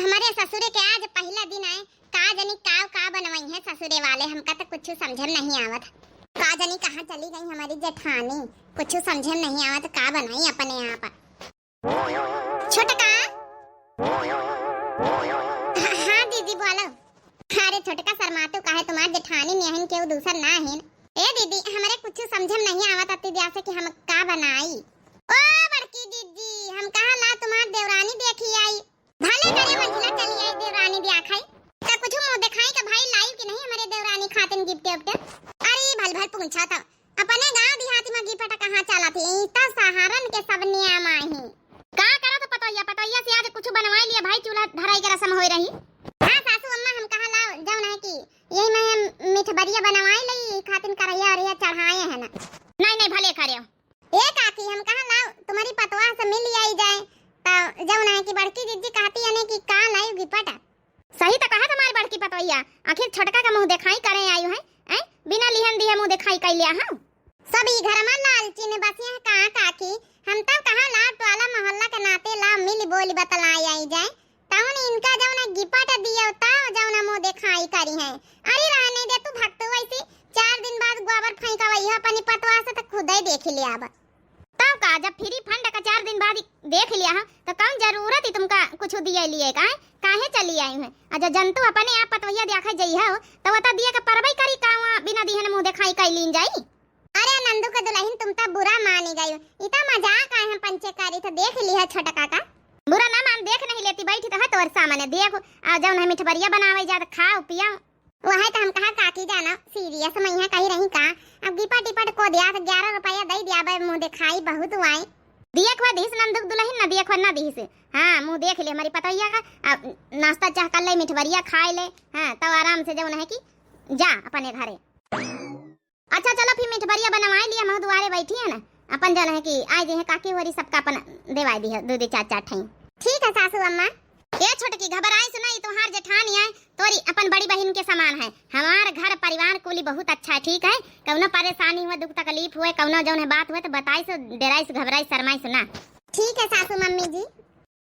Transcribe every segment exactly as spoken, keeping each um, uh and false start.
हमरे ससुरे के आज पहिला दिन आए, का जनी का का बनवइहैं ससुरे वाले, हमका त कुछ समझे में नहीं आवत। का जनी कहाँ चली गई हमरी जेठानी, कुछ समझे में नहीं आवत, का बनाई अपने आप। छोटका। हाँ, हाँ दीदी बोलो। अरे छोटका, शर्मातू काहे, तुम्हार जेठानी नियहिन केहू दूसर ना हिन। ए दीदी, हमरे कुछ समझे में नहीं आवत अति दिया से कि हम का बनाई। ओ बड़की दीदी, हम कहा ला तुम्हार देवरानी देखी आई। भले करे मंझिला चली आई देवरानी ब्याह खाई। त कुछ मुँह देखाई का भाई लाई कि नहीं हमरे देवरानी खातिन gift विफ्ट? अरे भल भल पूछा था। अपने गाँव देहात में gift कहाँ चला थी? ई त शहरन के सब नियम आही। का करा तो पतोहिया, पतोहिया से आज कुछ बनवाई लिया भाई, चूल्हा धराई के रसम होई रही। हाँ सासू अम्मा, हम कहा लाओ जौन है कि यही में हम मिठबरिया बनवाई लई, खातिन करैया अरैया चढ़ाए है ना। नहीं, नहीं, भले करे। ए काकी, हम कहा लाओ तुम्हारी पतवा से मिल आई जाए, त जौन है कि बड़की दीदी कहती है ने कि का लाइव gift। सही त कहा तुम्हारी बड़की पतवैया, आखिर छोटका का मुँह देखाई करे आयु है, हैं? बिना लिहन दिए मुँह देखाई कर लिया, हाँ? सब ई घर में लालची ने बसिया है का काकी, हम तब कहा लाओ टोला मोहल्ला के नाते लाओ मिल बोली बतलाई आई जाए, तहुन इनका जौन gift दियो त जौन मुँह देखाई करी है। अरे रहने दे तू भक्तू, वैसे चार दिन बाद गोबर फेंका वही अपनी पतवा से त खुदे देख लिया अब। तब का, जब free fund का चार दिन बाद देख लिया है, तो कौन जरूरत ही तुमका कुछ दिए लिए का है? काहे चली आई है? आ जो जंतु अपने आप पतवैया देखा जई हो, तो वो तो दिए के परबई करी का, वहाँ बिना दिहन मुँह देखाई कई लीन जाई। अरे नंदू के दुल्हन, तुम तो बुरा मानी गई, इतना मजाक आए हम पंचे करी तो देख लिया छोटका का। बुरा ना मान, देख नहीं लेती, बैठी तो है तोर सामने, देख, आ जौन है मिठबरिया बनावे जा तो खाओ पियाओ। वही तो हम कहा काकी जाना, serious में यहाँ कही रही का? अब गिपट टिपट को दिया तो ग्यारह रुपया दे दिया, बे मुँह दिखाई बहुत हुआई। दिया खुआ दिस नंदुक दुल्हन ना दिया खुआ ना दिस। हाँ, मुँह देख ले हमारी पतोहिया का। अब नाश्ता चाह कर ले, मिठबरिया खाए ले। हाँ, तो आराम से जौन है कि जा अपने घरे। अच्छा चलो फिर मिठबरिया बनवाए लिया, हम दुआरे बैठी है ना, अपन जौन है कि आए जे है काकी होरी सबका अपन देवाए दी है दो दो चार चार ठाई। ठीक है सासू अम्मा। ए छोटकी घबराए सुना, ई तोहार जेठानी आए, तोरी अपन बड़ी बहिन के समान है। हमार घर परिवार कुली बहुत अच्छा है, ठीक है? कौनो परेशानी हुए, दुख तकलीफ हुए, कौनो जौन है बात हुए तो बताई से, डेराई से, घबराई शर्माई सुना। ठीक है सासू मम्मी जी।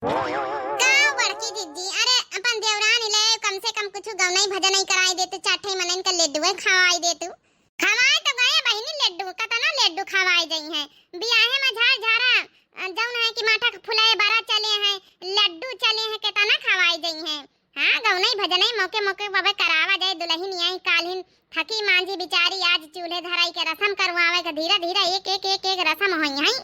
का बड़की दीदी, अरे अपन देवरानी ले कम से कम कुछ गौनई भजनई कराई देतू, चार ठे मनन का लड्डुए खवाई देतू। खवाए तो गए बहिनी लड्डू, कतना लड्डू खवाए जई हैं। बियाहे में झार झारा, अ, जौन है कि माठा फुलाए बरा चले हैं, लड्डू चले हैं, केतना खवाए जई हैं। हाँ, गौनई भजनई मौके मौके बाबे करावा जाए, दुल्हन आई काल्हिन थकी मांझी बिचारी आज चूल्हे धराई के रसम करवावे के धीरे धीरे एक एक एक एक रसम होई हैं।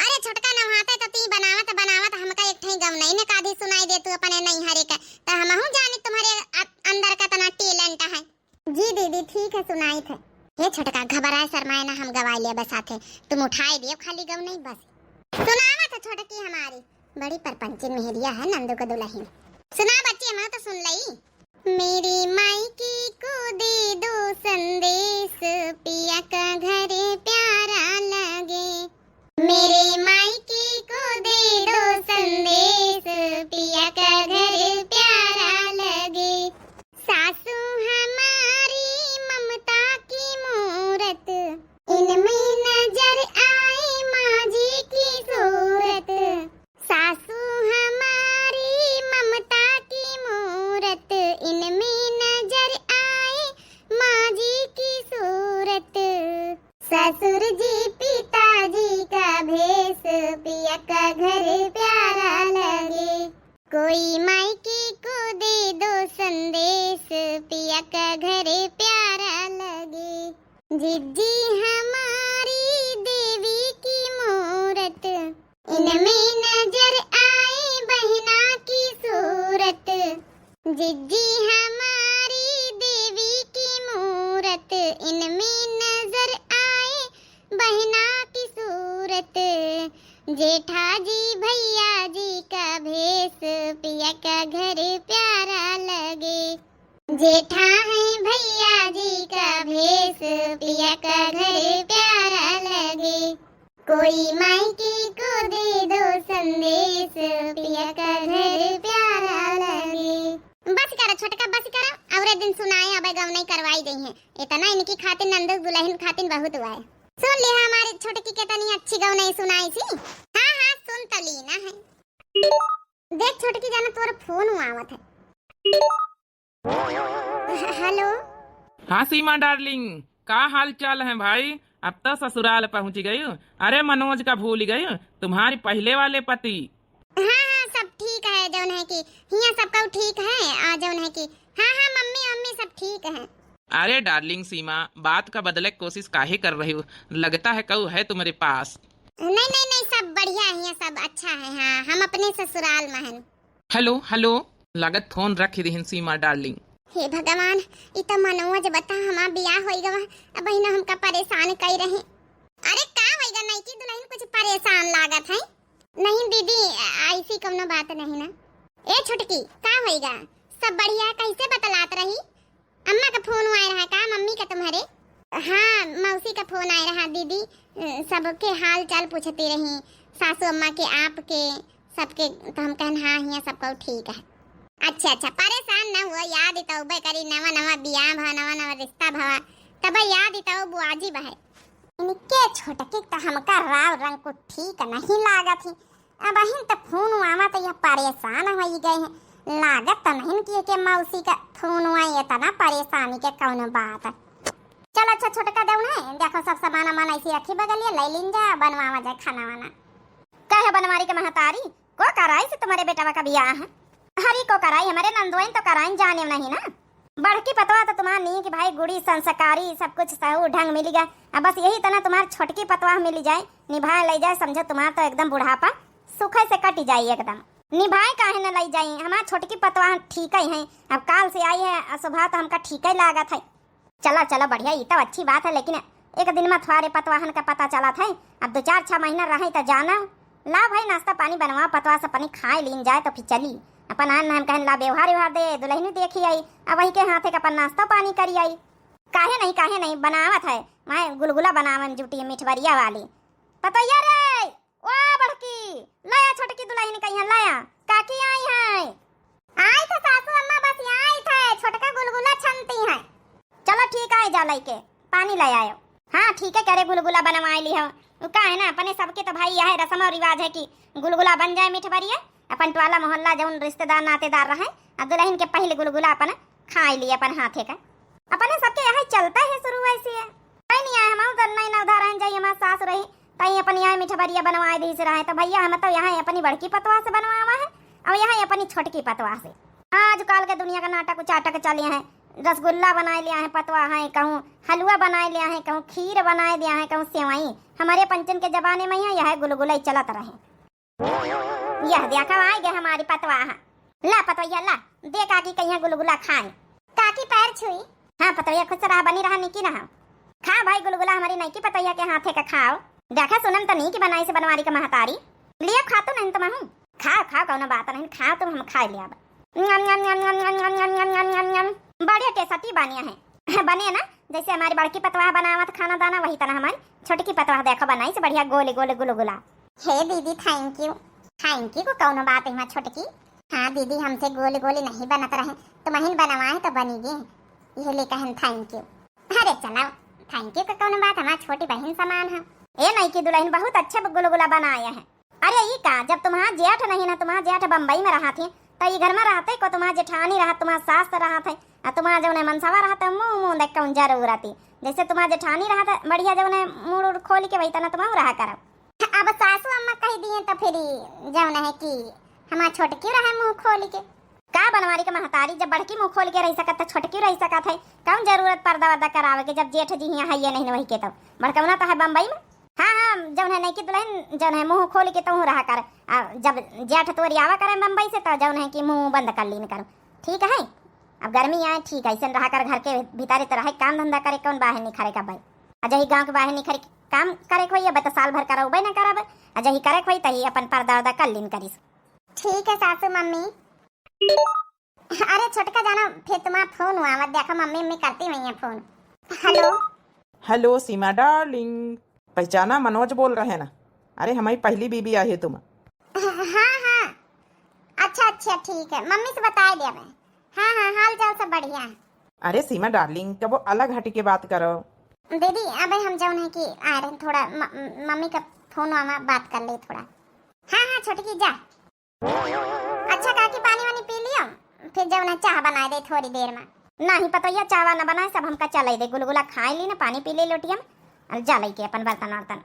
अरे छोटका नवहाते तो ती बनावत बनावत हमका एक ठई गौनई ने कादी सुनाई देतू अपने नैहरे के, त हमहू जानी तुम्हारे अ-, अंदर केतना talent है। जी दीदी, ठीक है, सुनाई थे। हे छोटका, घबराए शर्माए ना, हम गवाई लेबे साथे, तुम उठाए दियो खाली गौनई बस। सुनावा था छोटकी हमारी, बड़ी परपंचिन मेहरिया है नंदू का दुल्हन। सुना बच्ची, हम तो सुन लई। मेरी मायके को दे दो संदेश, पिया का घर प्यारा लगे। मेरे मायके को दे दो संदेश, पिया का घर प्यारा लगे। सासू हमारी ममता की मूरत, इनमें नजर आए माँ जी की सूरत। सासू हमारी ममता की मूरत, इनमें नजर आए माँ जी की सूरत। ससुर जी पिताजी का भेष, पिया का घर प्यारा लगे। कोई मायके को दे दो संदेश, पिया का घर प्यारा लगे। जिज्जी हमारी देवी की मूरत, इनमें नजर आए बहना की सूरत। जिज्जी हमारी देवी की मूरत, इनमें नजर आए बहना की सूरत। जेठा जी भैया जी का भेष, पिया का घर प्यारा लगे। जेठा है भैया जी का भेष, पिया का घर प्यारा लगे। कोई मायके को दे दो संदेश, पिया का घर प्यारा लगे। बस करा छोटका, बस करा, अउरे दिन सुनाए, अबे गौनई करवाई जइहैं। इतना इनकी खातिर नंदू दुल्हन खातिर बहुत हुआ है। सुन लिहा हमारी छोटकी केतनी अच्छी गौनई सुनाइसी। हाँ, हाँ, सुन तो लीना है। देख छोटकी जाना, तोर फोन आवत है। ह-, हेलो। हाँ सीमा डार्लिंग, का हाल चाल है भाई? अब तो ससुराल पहुँच गई। अरे मनोज का भूल गई, तुम्हारी पहले वाले पति। हाँ, हाँ, सब ठीक है, जौन है कि हियाँ सब कऊ ठीक है, आ जौन है कि हाँ, हाँ, मम्मी, मम्मी सब ठीक है। अरे डार्लिंग सीमा, बात का बदले की कोशिश काहे कर रही हो? लगता है कऊ है तुम्हारे पास। नहीं, नहीं, नहीं, सब बढ़िया है, सब अच्छा है। हाँ, हम अपने ससुराल में हैं। हेलो, हेलो, लागत फोन रख दिहिन सीमा डार्लिंग। हे भगवान, ई त मनोज बता हमार बियाह होई गवा, अब ही ना हमका परेशान कई रहे। अरे का होई गा, नईकी दुल्हन कुछ परेशान लागत है। नहीं दीदी, ऐसी कौनो बात नहीं ना। ए छोटकी, का होई गा? सब बढ़िया, कैसे बतलात रही? अम्मा का फोन आए रहा का, मम्मी का तुम्हारे? हाँ, मौसी का फोन आए रहा दीदी, अ, सबके हाल चाल पूछती रही, सासू अम्मा के, आपके, सबके। तो हम कहन हाँ, हियाँ सबका ठीक है। अच्छा, अच्छा, परेशान न हुआ, याद तो उबे करी, नवा नवा बियाह भवा, नवा नवा रिश्ता भवा, तब याद तो बुआजी बहे। इनके छोटकी तो हमका राव रंग को ठीक नहीं लागत ही। अब अहिन त फोन आवा त यह परेशान होई गए हैं। लागत त नहीं कि के मौसी का फोन आई, इतना परेशानी के कौनो बात। चल अच्छा छोटका देउन है, देखो सब सामान वामान ऐसे रखी बगलिए, ले लीन जा, बनवावा जाए खाना वाना। कहे बनवारी के महतारी, को कराई से तुम्हारे बेटवा का बियाह है? हरी को कराई, हमारे नंदोइन तो कराई जाने नहीं ना। बड़की पतवा तो तुम्हार नीक भाई गुड़ी संस्कारी, सब कुछ सहू ढंग मिली गए। अब बस यही तना तुम्हार छोटकी पतवा मिली जाए, निभाए ले जाए, समझो तुम्हार तो एकदम बुढ़ापा सुखे से कट जाई एकदम। निभाए काहे न लई जाई, हमार छोटकी पतवाह ठीक ही है। अब काल से आई है, आ सुबह तो हमका ठीक ही लागत है। चलो, चलो, बढ़िया, ई तो अच्छी बात है, लेकिन एक दिन में थोड़े पतवाहन का पता चलत है। अब दो चार छह महीना रहे तो जाना। ला भाई, नाश्ता पानी बनवा, पतवाह से पानी खाए लीन जाए तो फिर चली। अपन आन हम कहन ला व्यवहार व्यवहार दे, दुल्हन देखी आई, अब वही के हाथे का अपन नाश्ता पानी करी आई। काहे नहीं, काहे नहीं, बनावत है, मैं गुलगुला बनावन जुटी मिठवरिया वाली। पतोहिया रे, ओ बड़की, लाया छोटकी दुल्हन कहिया लाया, काकी आई है। आई थे सासू अम्मा, बस यहाँ आई थे, छोटका गुलगुला छनती है। चलो ठीक है, जा लइके पानी ले आयो। हाँ ठीक है, करे गुलगुला बनवाए ली हो। उ का है ना, अपने सबके तो भाई यह रस्म और रिवाज है कि गुलगुला बन जाए मिठवरिया, अपन टोला मोहल्ला जौन रिश्तेदार नातेदार रहे, अब दुल्हन के पहले गुलगुला अपन खाए ली अपन हाथे का। अपने सबके यह चलता है शुरू वैसे है। कोई नहीं आए, हम उधर नहीं ना उधर रहन जाई, हमार सास रही, तई अपनी यहाँ मिठवरिया बनवाए दी से रहे। तो भैया हम तो यहाँ अपनी बड़की पतवा से बनवावा है और यहाँ अपनी छोटकी पतवा से। आजकल के दुनिया का नाटक उचाटक चले हैं, रसगुल्ला बनाए लिया है पतवा है, कहूँ हलवा बनाए लिया है, कहूँ खीर बनाए दिया है, कहूँ सेवई। हमारे पंचन के जमाने में यहाँ यह गुलगुला ही चलत रहे। यह देखा आ गए हमारी पतवा। ला पतवैया ला, दे काकी कहिया गुलगुला खाए। काकी पैर छुई। हाँ पतवैया खुश रहा, बनी रहा, निकी रहा। खा भाई गुलगुला हमारी नईकी पतवैया के हाथे का खाओ। देखा सुनम तो नीक बनाई से बनवारी का महतारी। लिया खा तो नहीं तुम हूँ। खाओ खाओ कौनो बात नहीं, खाओ तुम, हम खाए लिया। बड़े टेस्टी बनिया है। बने ना, जैसे हमारी बड़की पतवाह बनावत खाना दाना, वही तना हमारी छोटकी पतवाह देखो बनाई से बढ़िया गोले गोले गुलगुला। हे दीदी, thank you। Thank you को कौनो बात है हमार छोटकी। हाँ दीदी, हमसे गोले गोले नहीं बनत रहे, तुमहिन बनवाए तो बनी गे, यह ले कहन thank you। अरे चलाओ, thank you को कौनो बात, हमार छोटी बहिन समान है। ए नईकी दुल्हन बहुत अच्छे गुलगुला बनाए हैं। अरे ई का, जब तुम्हार जेठ नहीं ना, तुम्हार जेठ बम्बई में रहत है, तो ई घर में रहते को तुम्हार जेठानी रहत, तुम्हार सास रहत है, आ तुम्हार जौन है मनसवा रहत है, मुँह मुँह देख कौन जरूरत है। जैसे तुम्हार जेठानी रहत है बढ़िया जौन है मुड़ उड़ खोल के, वही तना तुम्हार रहा करब। अब सासू अम्मा कह दिए तो फिर जौन है कि हमार छोटकी रहे मुँह खोल के। का बनवारी के महतारी, जब बड़की मुँह खोल के रह सकत तो छोटकी रह सकत है, कौन जरूरत पर्दा वर्दा करावे के, जब जेठ जी हियाँ है ये नहीं वही के, तब बड़कौना तो है बम्बई में। हाँ, हाँ, जौन है नईकी दुल्हन, जौन है मुँह खोल के तहूँ रहा कर। आ, जब जेठ तोरी आवा करे बम्बई से, तो जौन है कि मुँह बंद कर लीन करो, ठीक है? अब गर्मी आए, ठीक है, ऐसे रहा कर घर के भीतरे तो रहे, काम धंधा करे, कौन बाहर निखरे का भाई? आ जही गाँव के बाहर निखरे के काम करे के होई, अब तो साल भर करउबे न करब, आ जही करे के होई, तही अपन पर्दा वर्दा कर लीन करिस। ठीक है सासू मम्मी। अरे छोटका जाना, फिर तुम्हारा फोन हुआ, मत देखो मम्मी, मम्मी करती हुई है फोन। हेलो। हेलो सीमा डार्लिंग, पहचाना? मनोज बोल रहे ना। अरे हमारी पहली बीबी आई है तुम। हाँ, हाँ, अच्छा, अच्छा, ठीक है, मम्मी से बताए दिया मैं। हाँ, हाँ, हाल चाल सब बढ़िया है। अरे सीमा डार्लिंग, कबो अलग हट के बात करो। दीदी, अबे हम जौन है कि आ रहे हैं थोड़ा, म-, मम्मी का फोन हुआ, बात कर ले थोड़ा। हाँ, हाँ, छोटकी जा। अच्छा काकी, पानी वानी पी लियो, फिर जौन है चाह बनाए दे थोड़ी देर में। नाही पतोहिया, चाह वाह न बनाए, सब हमका चले दे, गुलगुला खाए ली ना, पानी पी ले लोटिया में, अब जा लइके अपन बर्तन वर्तन।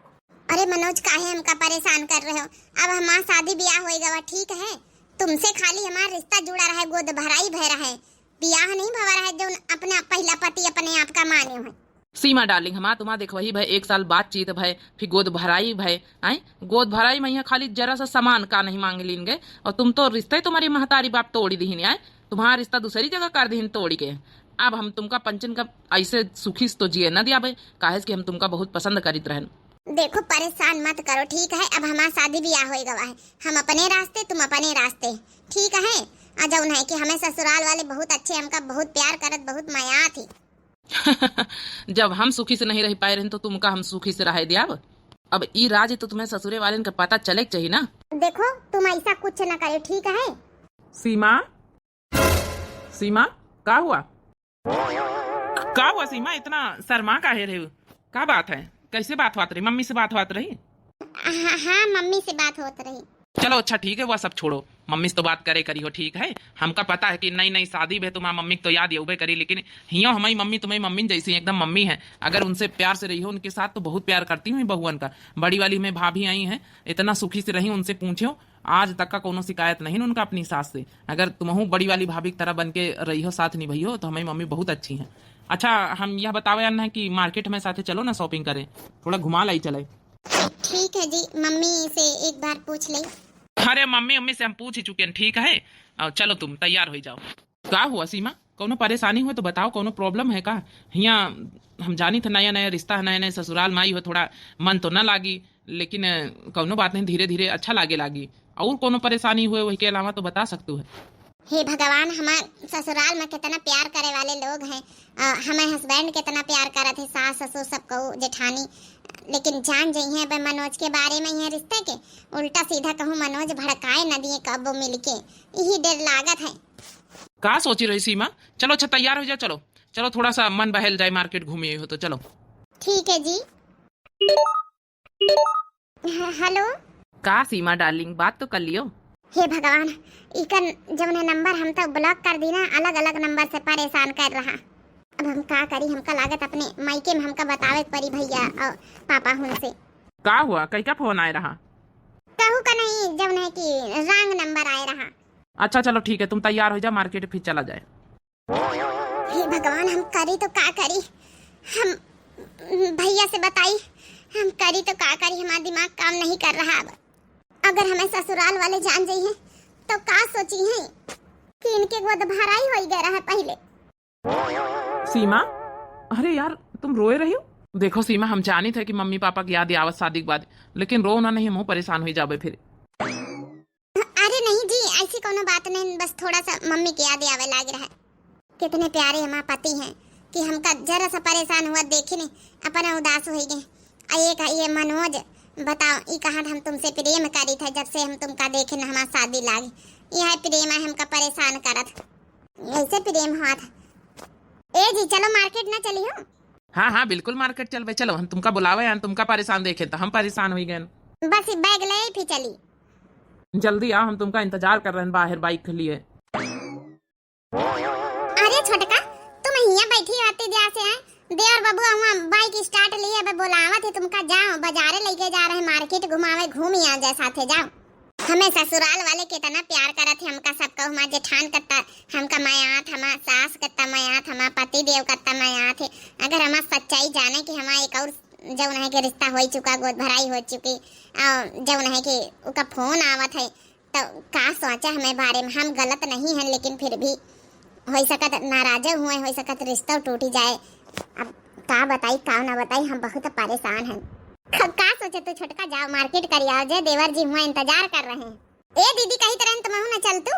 अरे मनोज, काहे हमका परेशान कर रहे हो? अब हमार शादी ब्याह होई गवा, ठीक है, तुमसे खाली हमार रिश्ता जुड़ा रहे, गोद भराई भय रहे, बियाह नहीं भवा रहे, जौन अपना पहिला पति अपने आप का माने हुए। सीमा डार्लिंग, हमार तुम्हार देखवही भय, एक साल बातचीत भय, फिर गोद भराई भय, आय? गोद भराई में यहाँ खाली जरा सा सामान का नहीं मांग लीन गए, और तुम तो रिश्ता ही तुम्हारी महतारी बाप तोड़ी दिहिन, आय? तुम्हारा रिश्ता दूसरी जगह कर दिहिन तोड़ी के। अब हम तुमका पंचन का ऐसे सुखी से तो जिए न दियाबे, काहे कि हम तुमका बहुत पसंद करित रहन। देखो, परेशान मत करो, ठीक है? अब हमार शादी ब्याह होई गवा है, हम अपने रास्ते, तुम अपने रास्ते, ठीक है? आ जौन है कि हमें ससुराल वाले बहुत अच्छे, हमका बहुत प्यार करत, बहुत मया थी। जब हम सुखी से नहीं रह पाए रहन तो तुमका हम सुखी से रहे दियाब? अब ई राज तो तुम्हें ससुरे वालेन का पता चले के चाहिए ना। देखो, तुम ऐसा कुछ न करे, ठीक है? सीमा, सीमा, का हुआ? का हुआ सीमा, इतना शर्मा काहे रहे हो? का बात है, कैसे बात होत रही? मम्मी से बात होत रही? हाँ, हाँ, मम्मी से बात होत रही। चलो अच्छा ठीक है, वह सब छोड़ो, मम्मी से तो बात करे करी हो, ठीक है। हमका पता है कि नई नई शादी भे तुम्हार मम्मी के तो याद यउबे करी, लेकिन हियो हमारी मम्मी तुम्हारी मम्मी जैसी एकदम मम्मी है। अगर उनसे प्यार से रही हो, उनके साथ तो बहुत प्यार करती हुई बहुअन का। बड़ी वाली में भाभी आई हैं, इतना सुखी से रही, उनसे पूछो, आज तक का कोनो शिकायत नहीं उनका अपनी सास से। अगर तुमहू बड़ी वाली भाभी की तरह बन के रही हो, साथ निभाई हो, तो हमारी मम्मी बहुत अच्छी हैं। अच्छा, हम यह बतावे आन है कि मार्केट में साथे चलो ना, shopping करें, थोड़ा घुमा लाई चले। ठीक है जी, मम्मी से एक बार पूछ ले। अरे मम्मी, मम्मी से हम पूछ ही चुके हैं, ठीक है। और चलो तुम तैयार हो जाओ। का हुआ सीमा, कौनो परेशानी हुए तो बताओ, कौनो problem है का? हियाँ हम जानी थे नया नया रिश्ता है, नया नया ससुराल में आई हो, थोड़ा मन तो न लागी, लेकिन अ, कौनो बात नहीं, धीरे धीरे अच्छा लागे लागी। और कौनो परेशानी हुए वही के अलावा तो बता सकतू है। हे भगवान, हमार ससुराल में कितना प्यार करे वाले लोग हैं, अ, हमारे husband कितना प्यार करत है, सास ससुर सब कहू जेठानी, लेकिन जान जइहे अब मनोज के बारे में यह रिश्ते के, उल्टा सीधा कहूँ मनोज भड़काए न दिए कबो मिलके, यही डर लागत है। का सोची रही सीमा? चलो अच्छा तैयार हो जाओ, चलो चलो, थोड़ा सा मन बहल जाए, मार्केट घूमी हो तो चलो। ठीक है जी। ह-, हेलो। का सीमा डार्लिंग, बात तो कर लियो। हे भगवान, इकर जौन है नंबर हम तो block कर दी ना, अलग अलग नंबर से परेशान कर रहा। अब हम का करी, हमका लागत अपने मायके में हमका बतावे के पड़ी भैया और पापा हुन से। का हुआ, कई का फोन आए रहा? कहू का नहीं, जौन है कि wrong नंबर आए रहा। अच्छा चलो ठीक है, तुम तैयार हो जाओ, मार्केट फिर चला जाए। हे भगवान, हम करी तो का करी, हम भैया से बताई, हम करी तो का करी, हमारा दिमाग काम नहीं कर रहा। अब अगर हमें ससुराल वाले जान जाइए तो का सोची है कि इनके गोद भराई होई गए रहा पहले। सीमा, अरे यार, तुम रोए रही हो? देखो सीमा, हम जानी थे कि मम्मी पापा की याद आवत शादी के बाद, लेकिन रो ना नहीं, हम परेशान हो जाबे फिर। अरे नहीं जी, ऐसी कोनो बात नहीं, बस थोड़ा सा मम्मी के याद आवे लाग रहा है। कितने प्यारे हमार पति हैं कि हमका जरा सा परेशान हुआ देखे ने अपना उदास हो गए। आ ये का, ये मनोज, बताओ, ई कहा हम तुमसे प्रेम करी था, जब से हम तुमका देखे न हमार शादी लाग, यह प्रेम है हमका परेशान करत, ऐसे प्रेम हुआ था। ए जी, चलो मार्केट ना चली हो? हाँ हाँ, बिल्कुल मार्केट चलबे, चलो, हम तुमका बुलावे हैं, तुमका परेशान देखे तो हम परेशान हो गए। बस बैग ले फिर चली। जल्दी आओ, हम तुमका इंतजार कर रहे हैं बाहर बाइक के लिए। अरे छोटका, तुम हियां बैठी रहती जा से हैं? देवर बबुआ हुआ बाइक स्टार्ट लिए, अब बोलावत है तुमका, जाओ बाजारे लेके जा रहे, मार्केट घुमावे, घूम आ जाए साथे, जाओ। हमें ससुराल वाले कितना प्यार करत है, हमका सबका, हमार जेठान कत्ता हमका मयात, हमार सास कत्ता मयात, हमार पति देव कत्ता मयात है। अगर हमार सच्चाई जाने कि हमार एक और जौन है कि रिश्ता हो चुका, गोद भराई हो चुकी, और जौन है कि उका फोन आवत है, तो का सोचा हमें बारे में? हम गलत नहीं हैं, लेकिन फिर भी हो सकत नाराज हुए, हो सकत रिश्ता टूट जाए। अब का बताई, का ना बताई, हम बहुत परेशान हैं। ख-, का सोचे तू छोटका, जाओ मार्केट कर आओ, जे देवर जी हुआ इंतजार कर रहे हैं। ए दीदी, कही तरह तुम ना चल तू।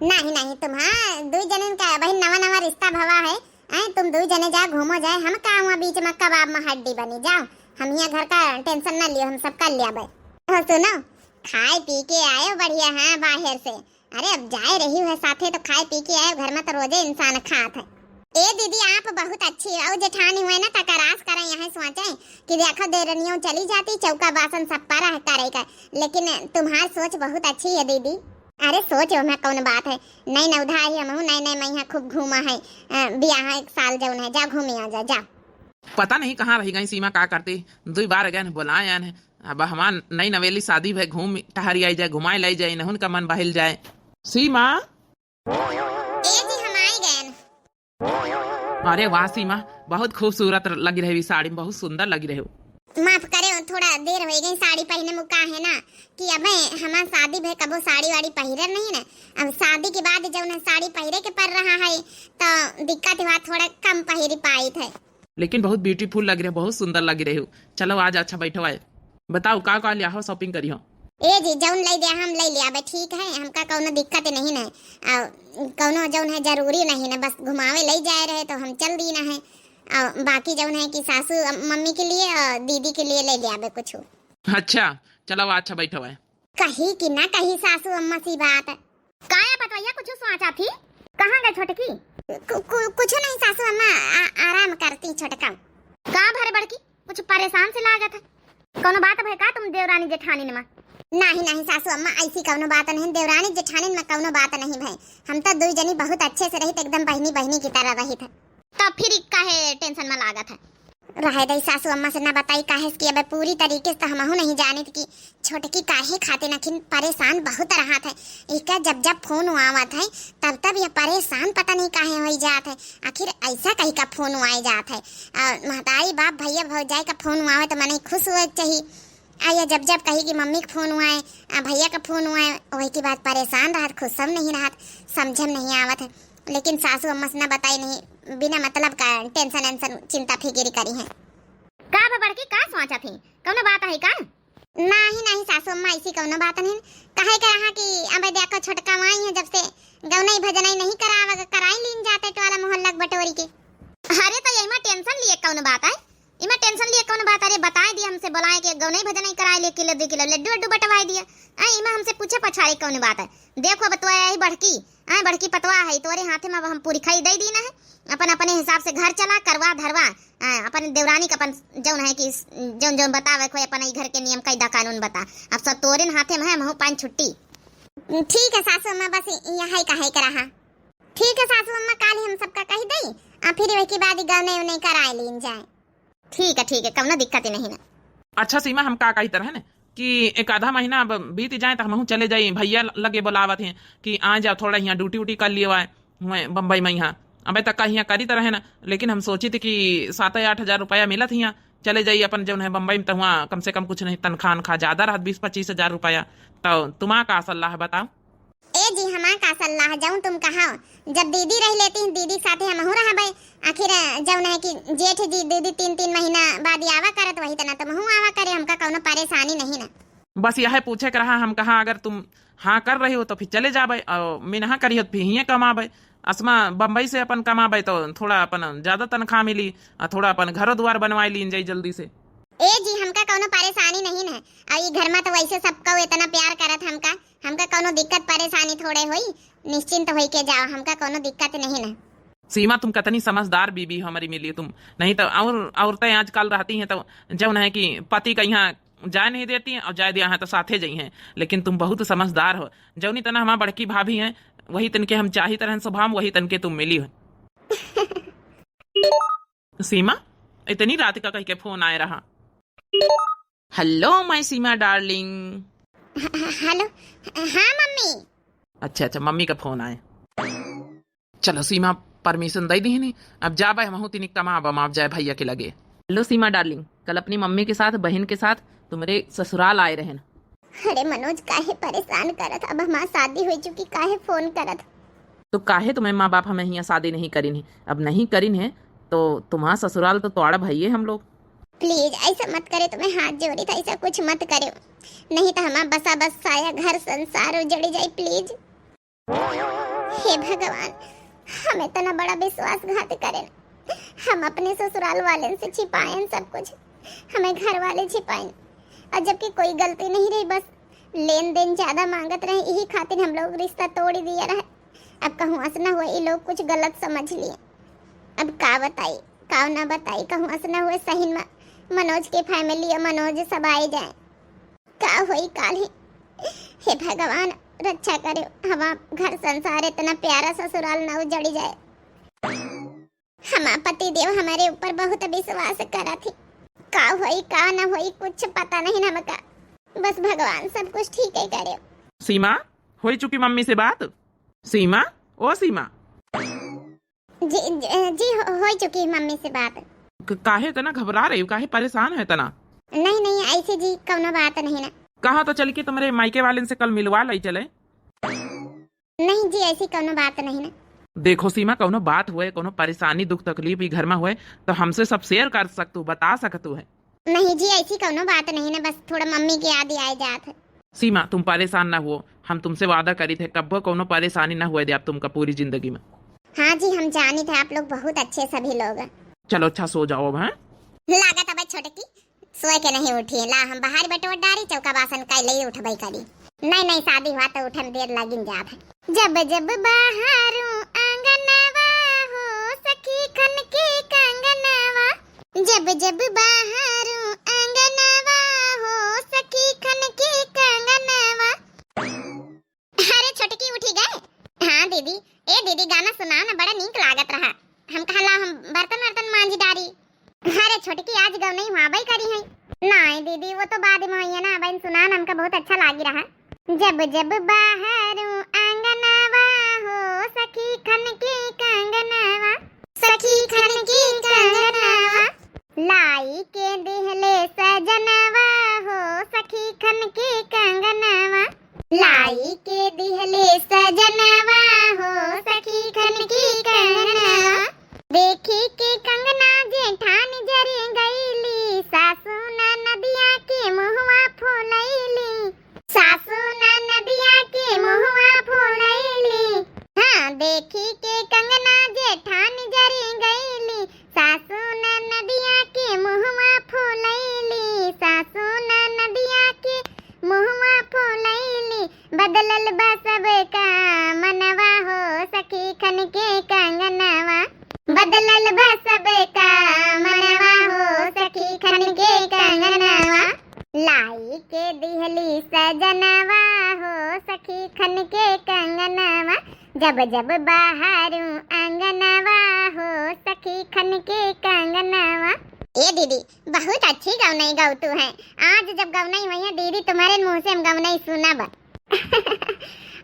नहीं नहीं, तुम, हाँ, दुई जने का भाई नवा नवा रिश्ता भवा है, हैं, तुम दुई जने जाओ घूमो जाए, हम का हुआ बीच में कबाब में हड्डी बनी, जाओ, हम यहाँ घर का टेंशन ना लियो, हम सब कर लिया बे। हो सुनो, खाए पी के आयो बढ़िया, हाँ, बाहर से। अरे, अब जाए रही है साथे तो खाए पी के आयो, घर में तो रोजे इंसान खात है। ए दीदी, आप बहुत अच्छी हो, जेठानी हुए ना, तकरास करें, यह सोचे कि देखो, देरनियों चली जाती, चौका बासन सब पर है करे का, लेकिन तुम्हार सोच बहुत अच्छी है दीदी। अरे सोच, ओमे कौन बात है, नई नवधा आई, हमहू नए नए मइहाँ खूब घूमा है, अ, बियाह एक साल जौन है, जा घूमे आ जा, जा। पता नहीं कहाँ रहि गई सीमा, का करती, दुई बार गए बोलाए आन है। अब हमार नई नवेली शादी भय, घूम टहरी आई जाए, घुमाए लाई जाए, इनहुन का मन बहिल जाए। सीमा। ए जी, हम आई गए। अरे वाह सीमा, बहुत खूबसूरत लगी रही साड़ी में, बहुत सुंदर लगी रही। माफ करे, थोड़ा देर होइ गई साड़ी पहिने में, का है ना कि अबे हमार शादी भय, कबो साड़ी वाड़ी पहिरे नहीं ना। अब शादी के बाद जौन है साड़ी पहिरे के पड़ रहा है, तो दिक्कत हुआ, थोड़ा कम पहिरी पाइत है। लेकिन बहुत beautiful लग रहे हो, बहुत सुंदर लग रहे हो। चलो आज अच्छा बैठो आए, बताओ का का लिया हो, shopping करी हो? ए जी, जौन लै दिया हम लै लिया बे, ठीक है, हमका कौनो दिक्कत नहीं है। आ, कौनो जौन है जरूरी नहीं है, बस घुमावे लै जाए रहे तो हम चल दी ना है। आ, बाकी जौन है कि सासू अम-, मम्मी के लिए और दीदी के लिए लै लिया बे कुछ। अच्छा, चलो अच्छा बैठो आए। कही कि ना कही सासू अम्मा सी बात। काया पतवैया कुछ सोचा थी? कहाँ गए छोटकी? कु-, कु-, कुछ नहीं सासू अम्मा, आ-, आराम करती छोटका। का भरे बड़की, कुछ परेशान से लागत है, कौनो बात भय का तुम देवरानी जेठानी मा? नहीं नहीं सासू अम्मा, ऐसी कौनो बात नहीं, देवरानी जेठानी मा कौनो बात नहीं भय। हम तो दुई जनी बहुत अच्छे से रहित, एकदम बहिनी बहिनी की तरह रहित है। तब फिर ई काहे tension में लागत है? रहे दई सासू अम्मा से ना बताई, काहे से कि अबे पूरी तरीके से तो हमहू नहीं जानित कि छोटकी काहे खातिर नखिन परेशान बहुत रहत है। इका जब जब फोन आवत है तब तब यह परेशान पता नहीं काहे होई जात है। आखिर ऐसा कही का फोन आए जात है? आ, महतारी बाप भैया भौजाई का फोन आवे तो मनई खुश होए के चाहिए। आ यह जब जब कही कि मम्मी का फोन आए, आ भैया का फोन आए, वही की बात परेशान रहत, खुश सब नहीं रहत, समझे में नहीं आवत है। लेकिन सासू अम्मा से ना बताई नहीं, बिना मतलब का tension वेंशन चिंता फिकिर करी है। का बा बड़की, का सोचा थी? कौनो बात है का? नाही, नाही सासू अम्मा, ऐसी कौनो बात नहीं। कहे के रहा कि अब देखो छोटका माई है, जब से गौनई भजनई नहीं करावा, कराई लीन जाते टोला मोहल्ला के बटोरी के। अरे तो यही में tension लिए कौन बात है? इमा tension लिए कौन बात? अरे बताए दिया हमसे, बोलाए के गौनई भजनई कराए लिए, किलो दो किलो लड्डू वड्डू बंटवाए दिया। आ, इमा हमसे पूछे पछाड़े कौन बात है? देखो अब तो आई बड़की, आ, बड़की पतवा है, तोरे हाथे में अब हम पूरी खाई दे दी ना है। अपन अपने हिसाब से घर चला, करवा धरवा, आ, अपन देवरानी का अपन जौन है कि जौन जौन बतावे कोई अपन ई घर के नियम कायदा कानून बता। अब सब तोरे न हाथे में है, महू पान छुट्टी। ठीक है सासू अम्मा, बस यही कहे के रहा। ठीक है सासू अम्मा, काल ही हम सबका कह दई, आ फिर वही के बाद गौनई उनई कराए लीन जाए। ठीक है, ठीक है, कौनो दिक्कत ही नहीं ना। अच्छा सीमा, हम का कहित रहे न कि एक आधा महीना अब बीत जाए तो हमहू चले जाई, भैया लगे बोलावत हैं कि आ जाओ, थोड़ा यहाँ duty उटी कर लियो आए, हुए बम्बई में यहाँ। अबे तक यहाँ करित रहे ना, लेकिन हम सोचित कि सात आठ हजार रुपया मिलत हियाँ, चले जाई अपन जौन है बम्बई में, तो हुआ कम से कम कुछ नहीं तनख्वाह वनख्वाह ज्यादा रहत, बीस पच्चीस हजार रुपया। तो तुम्हारा का सलाह बताओ? ए जी, हमार का सलाह, जौन तुम कहो। जब दीदी रह लेती हैं, दीदी के साथे हमहू रहबे। आखिर जौन है कि जेठ जी दीदी तीन तीन महीना बाद आवा करत, वही तना तुमहू आवा करे, हमका कौनो परेशानी नहीं ना। बस यह पूछे के रहा, हम कहा अगर तुम हाँ कर रही हो तो फिर चले जाबे, और मिनहा करी हो तो फिर हिये कमाबे। असमा बम्बई से अपन कमाबे तो थोड़ा अपन ज्यादा तनख्वाह मिली, और थोड़ा अपन घरो द्वार बनवाए लीन जाई जल्दी से। ए जी, हमका कौनो परेशानी नहीं है, और ई घर में तो वैसे सबको इतना प्यार करत हमका, हमका कौनो दिक्कत परेशानी थोड़े होई, निश्चिंत होई के जाओ, हमका कौनो दिक्कत नहीं ना। सीमा, तुम कितनी समझदार बीबी हो हमारी मिली तुम, नहीं तो और औरतें आजकल रहती हैं तो जौन है कि पति का यहाँ जाए नहीं देती हैं और जाए दिया है तो साथे जाई हैं, लेकिन तुम बहुत समझदार हो। जौनी तना हमार बड़की भाभी हैं, वही तनके हम चाहित रहन स्वभाव, वही तनके तुम मिली हो। सीमा, इतनी रात का कह के फोन आए रहा। Hello my सीमा darling। ह-, ह-, hello। हाँ मम्मी। अच्छा अच्छा, मम्मी का फोन आए। चलो सीमा, permission दे दी नहीं, अब जाबे हमहू तिनी कमा बमा जाए भैया के लगे। Hello सीमा darling, कल अपनी मम्मी के साथ, बहन के साथ तुम्हारे ससुराल आए रहन। अरे मनोज, काहे परेशान करत? अब हमार शादी हो चुकी, काहे फोन करत? तो काहे तुम्हें माँ बाप हमें हियाँ शादी नहीं करिन है? अब नहीं करिन है तो तुम्हारा ससुराल तो तोड़ा भइये हम लोग। Please ऐसा मत करे, तुम्हें हाथ जोड़ी था, ऐसा कुछ मत करे, नहीं तो हमारा बसा बस साया घर संसार उजड़ जाए। Please। हे भगवान, हम इतना बड़ा विश्वासघात करेन, हम अपने ससुराल वालेन से छिपाएन सब कुछ, हमें घर वाले छिपाएन, और जबकि कोई गलती नहीं रही, बस लेन देन ज्यादा मांगत रहे, यही खातिर हम लोग रिश्ता तोड़ दिया रहे। अब कहूँ असना हुआ, ये लोग कुछ गलत समझ लिए। अब का बताई, का ना बताई, कहूँ असना हुआ सही में मनोज के family और मनोज सब आए जाए, का होई काल ही। हे भगवान, रक्षा करेउ, हमार घर संसार इतना प्यारा ससुराल ना उजड़ी जाए। हमार पति देव हमरे ऊपर बहुत विश्वास करत ही, का होई का ना होई कुछ पता नहीं हमका, बस भगवान सब कुछ ठीक ही करेउ। सीमा, होई चुकी मम्मी से बात? सीमा, ओ सीमा। जी, जी, जी, हो, हो चुकी है मम्मी से बात। क-, काहे इतना घबरा रही हो? काहे परेशान है इतना? नहीं, नहीं, ऐसे जी, कौनो बात नहीं ना। कहा तो चल के तुम्हारे मायके वाले से कल मिलवा लाई चले। नहीं जी, ऐसी कौनो बात नहीं ना। देखो सीमा, कौनो बात हुए, कौनो परेशानी, दुख तकलीफ ई घर में हुए, तो हमसे सब share कर सकतू, बता सकतू है। नहीं जी, ऐसी कौनो बात नहीं ना, बस थोड़ा मम्मी के याद ही आए जात है। सीमा, तुम परेशान ना हुओ, हम तुमसे वादा करी थे, कब्बो कौनो परेशानी ना हुए दे आप तुमका पूरी जिंदगी में। हाँ जी, हम जानी थे आप लोग बहुत अच्छे सभी लोग। चलो अच्छा, सो जाओ अब, हैं? लागत अब छोटकी सोए के नहीं उठी, ला हम बाहर बटोर डारी, चौका बासन कैले ही उठबई करी। नहीं, नहीं, शादी हुआ तो उठे में देर लागिन जात है। जब जब बाहर आंगनवा हो सखी खन के कंगनवा, जब जब बाहर आंगनवा हो सखी खन के कंगनवा। अरे छोटकी उठी गए? हाँ दीदी। ए दीदी गाना सुनाओ ना, बड़ा नीक लागत रहा। हम कहा ला हम बर्तन वर्तन मांज डारी। अरे छोटकी आज गवनई हुआबई करी है। नाई दीदी वो तो बाद में हुई है ना, अब सुनाओ ना, हमका बहुत अच्छा लागी रहा। जब जब बाहर आंगनवा हो सखी खन के कंगनवा, सखी खन के कंगनवा। लाई के दिहले सजनवा हो सखी खन के कंगनवा। लाई के दिहले सजनवा हो सखी खन के कंगनवा। देखी के कंगना जेठान जरे गईली, सासू ननदिया के मुहवा फुलैली। सासू ननदिया के मुहवा फुलैली। हाँ, देखी के कंगना जेठान जरी गईली। सासू ननदिया के मुहवा फुलैली, सासू ननदिया के मुहवा फुलैली। बदलल बा सबका मनवा हो सखी खन के कंगनवा। बदलल बा सबका मनवा हो सखी खन के कंगनवा। लाई के दिहली सजनवा हो सखी खन के कंगनवा। जब जब बाहर आंगनवा हो सखी खन के कंगनवा। ए दीदी, बहुत अच्छी गवनई गौतू है। आज जब गवनई हुई है दीदी, तुम्हारे मुंह से हम गवनई सुनब।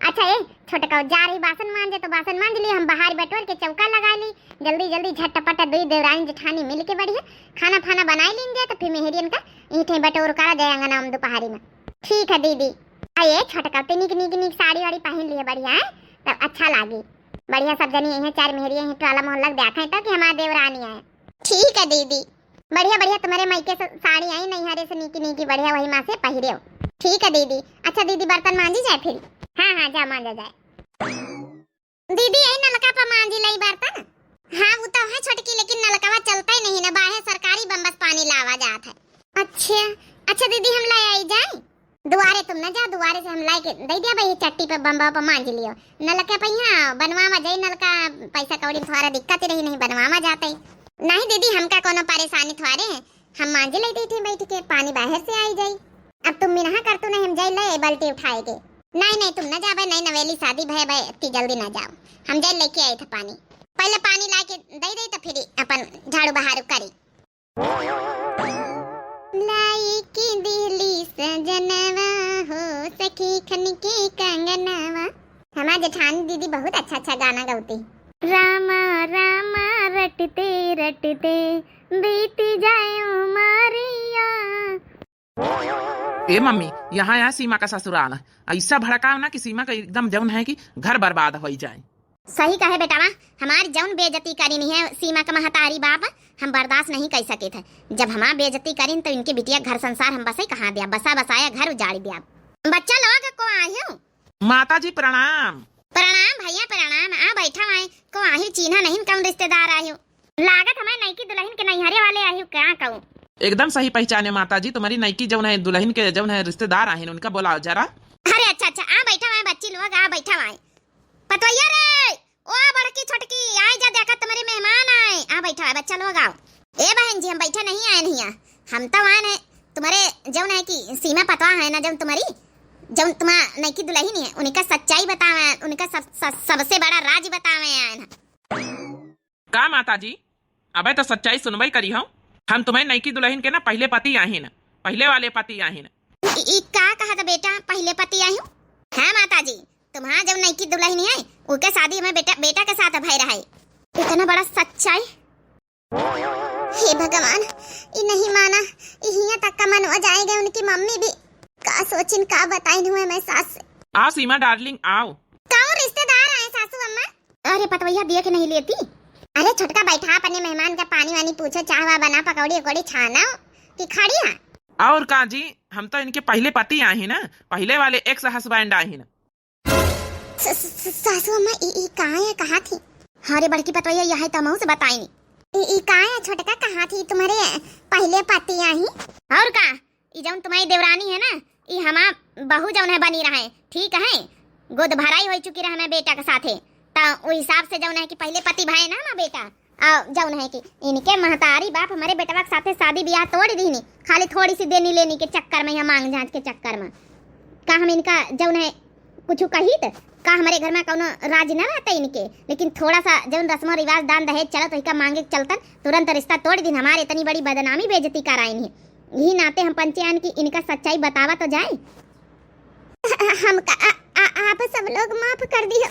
अच्छा ए छोटका, जा रही बासन मांजे तो बासन मांज ली, हम बाहर बटोर के चौका लगा ली, जल्दी जल्दी झटपट दुई देवरानी जेठानी मिल के बढ़िया खाना फाना बनाई लीन जाए, तो फिर मेहरियन का ईठे बटोर करा जाए अंगना में दोपहरी में। ठीक है दीदी। आ ए छोटका, ते नीक नीक नीक साड़ी वाड़ी पहन लिए बढ़िया है, तब अच्छा लागी। बढ़िया सब जनी यही चार मेहरिया यही टोला मोहल्ला के देखा है तो कि हमार देवरानी आए। ठीक है दीदी। बढ़िया बढ़िया तुम्हारे मायके से साड़ी आई नैहरे से नीकी नीकी बढ़िया वही माँ से पहिरे हो। ठीक है दीदी। अच्छा दीदी बर्तन मांजी जाए फिर। हाँ हाँ जा मांजा जाए। दीदी यही नलका पर मांजी लाई बर्तन। हाँ वो तो है छोटकी, लेकिन नलकवा चलता ही नहीं ना, बाहर सरकारी बम्बस पानी लावा जात है। अच्छा अच्छा दीदी हम ले आई जाए। दुआरे तुम न जा, दुआरे से हम लाई के दे दिया भाई, चट्टी पे बम्बा पे मांज लियो। नलका पे यहाँ बनवावा जाई, नलका पैसा कौड़ी में थोड़ा दिक्कत ही रही, नहीं बनवावा जाते। नहीं दीदी, हमका कोनो परेशानी थोड़े है, हम मांज ले दी थी बैठ के, पानी बाहर से आई जाई। अब तुम मिनहा कर तू नहीं, हम जाई ले बाल्टी उठाए के। नहीं नहीं तुम न जाबे, नहीं नवेली शादी भय भाई, इतनी जल्दी ना जाओ, हम जाई लेके आई था पानी। पहले पानी ला के दे दे तो फिर अपन झाड़ू बहारू करी। लाई के दिहली सजनवा हो सखी खन के कंगनवा। हमार जेठानी दीदी बहुत अच्छा अच्छा गाना गौती। रामा रामा रटते रटते बीत जाए उमरिया। ए मम्मी, यहाँ आया सीमा का ससुराल, ऐसा भड़काओ ना कि सीमा का एकदम जौन है कि घर बर्बाद हो जाए। सही कहे बेटावा, हमार जौन बेइज्जती करिन है सीमा का महतारी बाप, हम बर्दाश्त नहीं कर सके थे। जब हमार बेइज्जती करिन तो इनके बिटिया घर संसार हम बसे कहाँ दिया, बसा बसाया घर उजाड़ दिया। बच्चा लोग को आयो। माता जी प्रणाम। प्रणाम भैया प्रणाम। आ बैठा आए, को आहियो, चीन्हा नहीं कौन रिश्तेदार आहियो। लागत हमारे नईकी दुल्हन के नैहरे वाले आहियो का कहूँ। एकदम सही पहचाने माता जी, तुम्हारी नईकी जौन है दुल्हन के जौन है रिश्तेदार आहिन, उनका बोलाओ जरा। अरे अच्छा अच्छा, आ बैठा आए बच्ची लोग, आ बैठा आए। पतोहिया रे, ओ बड़की छोटकी, आई जा, देखा तुम्हारे मेहमान आए। आ बैठा है बच्चा लोग, आओ। ए बहन जी, हम बैठे नहीं आए नहीं, हम तो आए हैं तुम्हारे जौन है कि सीमा पतवा है ना जौन तुम्हारी, जौन तुम्हार नइकी दुलहिन है, उनका सच्चाई बतावे, उनका सब, सब, सबसे बड़ा राज बतावे आयन है। का माता जी, अबे तो सच्चाई सुनबे करी हो। हम तुम्हें नइकी दुलहिन के ना पहिले पति आहिन, पहिले वाले पति आहिन। ई, ई का कहत बेटा, पहिले पति आहिन? हाँ माता जी, तुम्हार जब नइकी दुलहिन है, उके शादी हमें बेटा, बेटा के साथ भय रहे। इतना बड़ा सच्चाई। हे भगवान, ई नहीं माना, ई हियां तक का मनवा जाए गए, उनकी मम्मी भी। का सोचिन, का बताइन हुए मैं सास से। आओ सीमा डार्लिंग, आओ। कौन रिश्तेदार आए सासू अम्मा? अरे पतवैया दिए के नहीं लेती। अरे छोटका बैठा, अपने मेहमान का पानी वानी पूछो, चाह वाह बना, पकौड़ी उकौड़ी छाना कि खड़ी है। और का जी, हम तो इनके पहिले पति आहिन, पहिले वाले एक्स हस्बैंड आहिन। स-, स-, स-, सासू अम्मा, ई, ई का है, कहा थी? अरे बड़की पतवैया, यह है तमहू से बताइनी। ई, ई का है छोटका, कहा थी तुम्हारे पहिले पति आही? और का, ई जौन तुम्हारी देवरानी है ना, ई हमार बहू जौन है बनी रहे, ठीक है? गोद भराई हो चुकी रहे हमें बेटा के साथे, त ओ हिसाब से जौन है कि पहिले पति भाई ना हमार बेटा, आ जौन है कि इनके महतारी बाप हमारे बेटवा के साथे शादी ब्याह तोड़ दीनी, खाली थोड़ी सी देनी लेनी के चक्कर में या मांग जांच के चक्कर में। का हम इनका जौन है कुछ कही त का हमारे घर में कौनो राज न रहता इनके, लेकिन थोड़ा सा जौन रस्मो रिवाज दान दहेज चलत वही का मांगे के चलतन तुरंत रिश्ता तोड़ दीन। हमारे इतनी बड़ी बदनामी बेइज्जती कराइन है, यही नाते हम पंचे आन की इनका सच्चाई बतावा तो जाए। हमका आ, आ, आप सब लोग माफ कर दियो।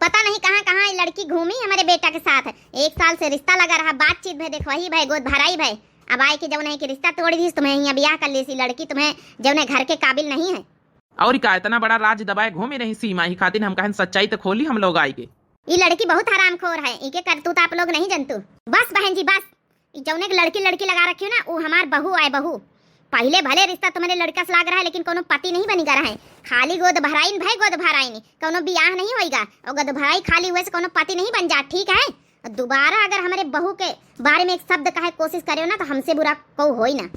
पता नहीं कहाँ कहाँ ये लड़की घूमी हमारे बेटा के साथ। एक साल से रिश्ता लगा रहा, बातचीत भय, देखवाही भय, गोद भराई भय। अब आए के जौन है कि रिश्ता तोड़ दीस, तुम्हें यहाँ ब्याह कर लेसी लड़की, तुम्हें जौन है घर के काबिल नहीं है। और का, इतना बड़ा राज दबाए घूमी रही सीमा, ही खातिर हम कहन सच्चाई तो खोली हम लोग आए के। ये लड़की बहुत हरामखोर है, इके करतूत आप लोग नहीं जनतू। बस बहन जी बस, ई जौने के लड़की लड़की लगा रखी हो ना, वो हमार बहू आए बहू। पहिले भले रिश्ता तुम्हारे लड़का से लाग रहा है, लेकिन कोनो पति नहीं बनी गा रहा है। खाली गोद भराइन भय गोद भराइन, कोनो बियाह नहीं होइगा। और गोद भराई खाली हुए से कोनो पति नहीं बन जा, ठीक है? और दोबारा अगर हमारे बहू के बारे में एक शब्द कहे कोशिश करे हो ना, तो हमसे बुरा को होई ना।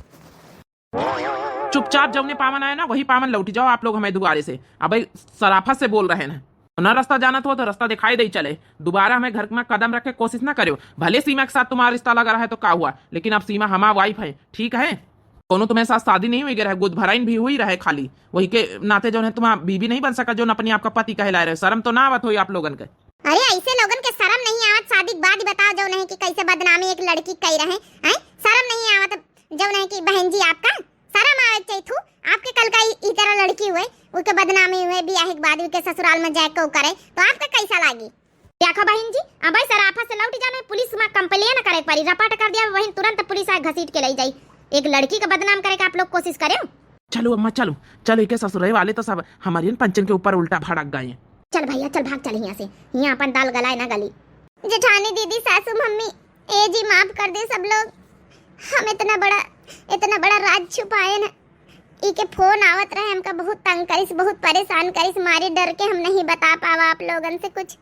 चुपचाप जौने पावन आए ना, वही पावन लौट जाओ आप लोग हमें दुआरे से। अबे सराफत से बोल रहे हैं, ना रास्ता जानत हो तो रास्ता दिखाई दे चले। दोबारा हमें घर में कदम रख के कोशिश ना करियो। भले सीमा के साथ तुम्हारा रिश्ता लगा रहा है तो का हुआ, लेकिन अब सीमा हमार वाइफ है, ठीक है? कोनो तुम्हें साथ शादी नहीं हुई रहे, गोद भराइन भी हुई रहे खाली, वही के नाते जौन है तुम्हारा बीबी नहीं बन सका, जौन अपने आप का पति कहलाए रहे। शर्म तो ना आवत होई आप लोगन के। अरे ऐसे लोगन के शर्म नहीं आवत? शादी के बाद ही बताओ जौन है कि कैसे बदनामी एक लड़की कही रहे, हैं? शर्म नहीं आवत जौन है कि बहन जी आपका? शर्म आवे के चाहिए थू। आपके कल का ई, ई तरह लड़की हुए, उके बदनामी हुए, बियाह के बाद उके ससुराल में जाए को करे, तो आपका कैसा लागी? देखो बहिन जी, अब भाई सराफत से लौट जाना, पुलिस में complain करे के पड़ी, रपाट कर दिया, वहीं तुरंत पुलिस आए घसीट के ले जाई। एक लड़की का बदनाम करे के आप लोग कोशिश करे हो। चलो अम्मा चलो, चलो, इके ससुरे वाले तो सब हमारे इन पंचन के ऊपर उल्टा भड़क गए हैं। चल भैया चल, भाग चल यहाँ से, यहाँ अपन दाल गलाए ना गली। जेठानी दीदी, सासू मम्मी, ए जी माफ कर दे सब लोग, हम इतना बड़ा, इतना बड़ा राज छुपाए ना। इके फोन आवत रहे, हमका बहुत तंग करिस, बहुत परेशान करिस, मारे डर के हम नहीं बता पावा आप लोगन से कुछ।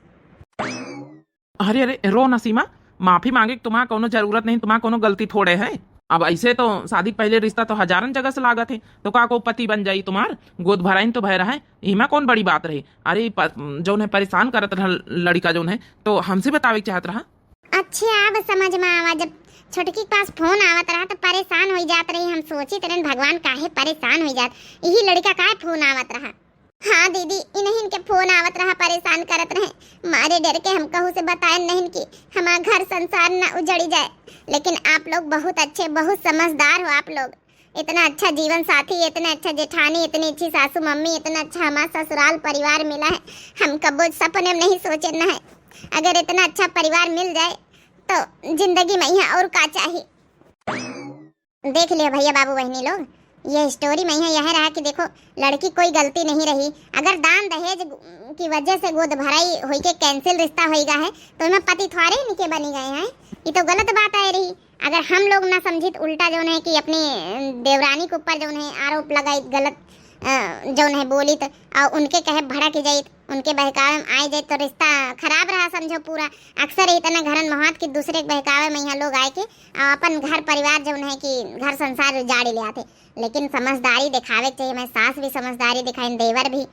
अरे अरे, रो ना सीमा, माफी मांगे के तुम्हार कोनो जरूरत नहीं, तुम्हार कोनो गलती थोड़े है। अब ऐसे तो शादी के पहले रिश्ता तो हजारन जगह से लागत है, तो का को पति बन जाई तुम्हार? गोद भराइन तो भय रहा है, इमा कौन बड़ी बात रही? अरे प-, जौन है परेशान करत रहा लड़का जौन है, तो हमसे बतावे के चाहत रहा। अच्छा, अब समझ में आवा, जब छोटकी के पास फोन आवत रहा तो परेशान हो जात रही। हम सोचित रहन भगवान काहे परेशान हो जात, यही लड़का काहे फोन आवत रहा। हाँ दीदी, इन्हीं के फोन आवत रहा, परेशान करत रहे, मारे डर के हम कहू से बताए नहीं कि हमार घर संसार न उजड़ी जाए। लेकिन आप लोग बहुत अच्छे, बहुत समझदार हो आप लोग। इतना अच्छा जीवन साथी, इतने अच्छा जेठानी, इतनी अच्छी सासू मम्मी, इतना अच्छा हमारा ससुराल परिवार मिला है। हम कबो सपने में नहीं सोचे न है, अगर इतना अच्छा परिवार मिल जाए तो जिंदगी में यहाँ और का चाहिए। देख लियो भैया बाबू बहनी लोग, ये story में यहाँ यह रहा कि देखो, लड़की कोई गलती नहीं रही। अगर दान दहेज की वजह से गोद भराई होई के cancel रिश्ता होइगा है, तो इमा पति थोड़े इनके बनी गए हैं, ये तो गलत बात आए रही। अगर हम लोग ना समझित, उल्टा जौन है कि अपनी देवरानी के ऊपर जौन है आरोप लगाई, गलत अ, जौन है बोलित, और उनके कहे भड़क जाइत, उनके बहकावे में आए जाइत तो रिश्ता खराब रहा समझो पूरा। अक्सर इतना घरन में होत कि दूसरे के बहकावे में यहाँ लोग आए के और अपन घर परिवार जौन है कि घर संसार उजाड़ ले आते। लेकिन समझदारी दिखावे के चाहिए, मैं सास भी समझदारी दिखाइन, देवर भी।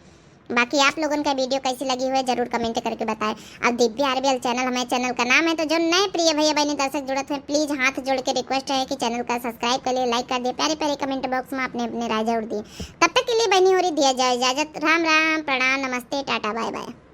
बाकी आप लोगन का video कैसी लगी हुई जरूर comment करके बताएं। अब दिव्या आरबीएल channel हमारे channel का नाम है, तो जो नए प्रिय भैया बहनी दर्शक जुड़त हैं, please हाथ जोड़ के request है कि channel का subscribe कर लिए, like कर दिए, प्यारे प्यारे comment box में अपने अपने राय जरूर दिए। तब तक के लिए बहनी हो रही दिया जाए इजाजत। राम राम, प्रणाम, नमस्ते, टाटा, bye bye।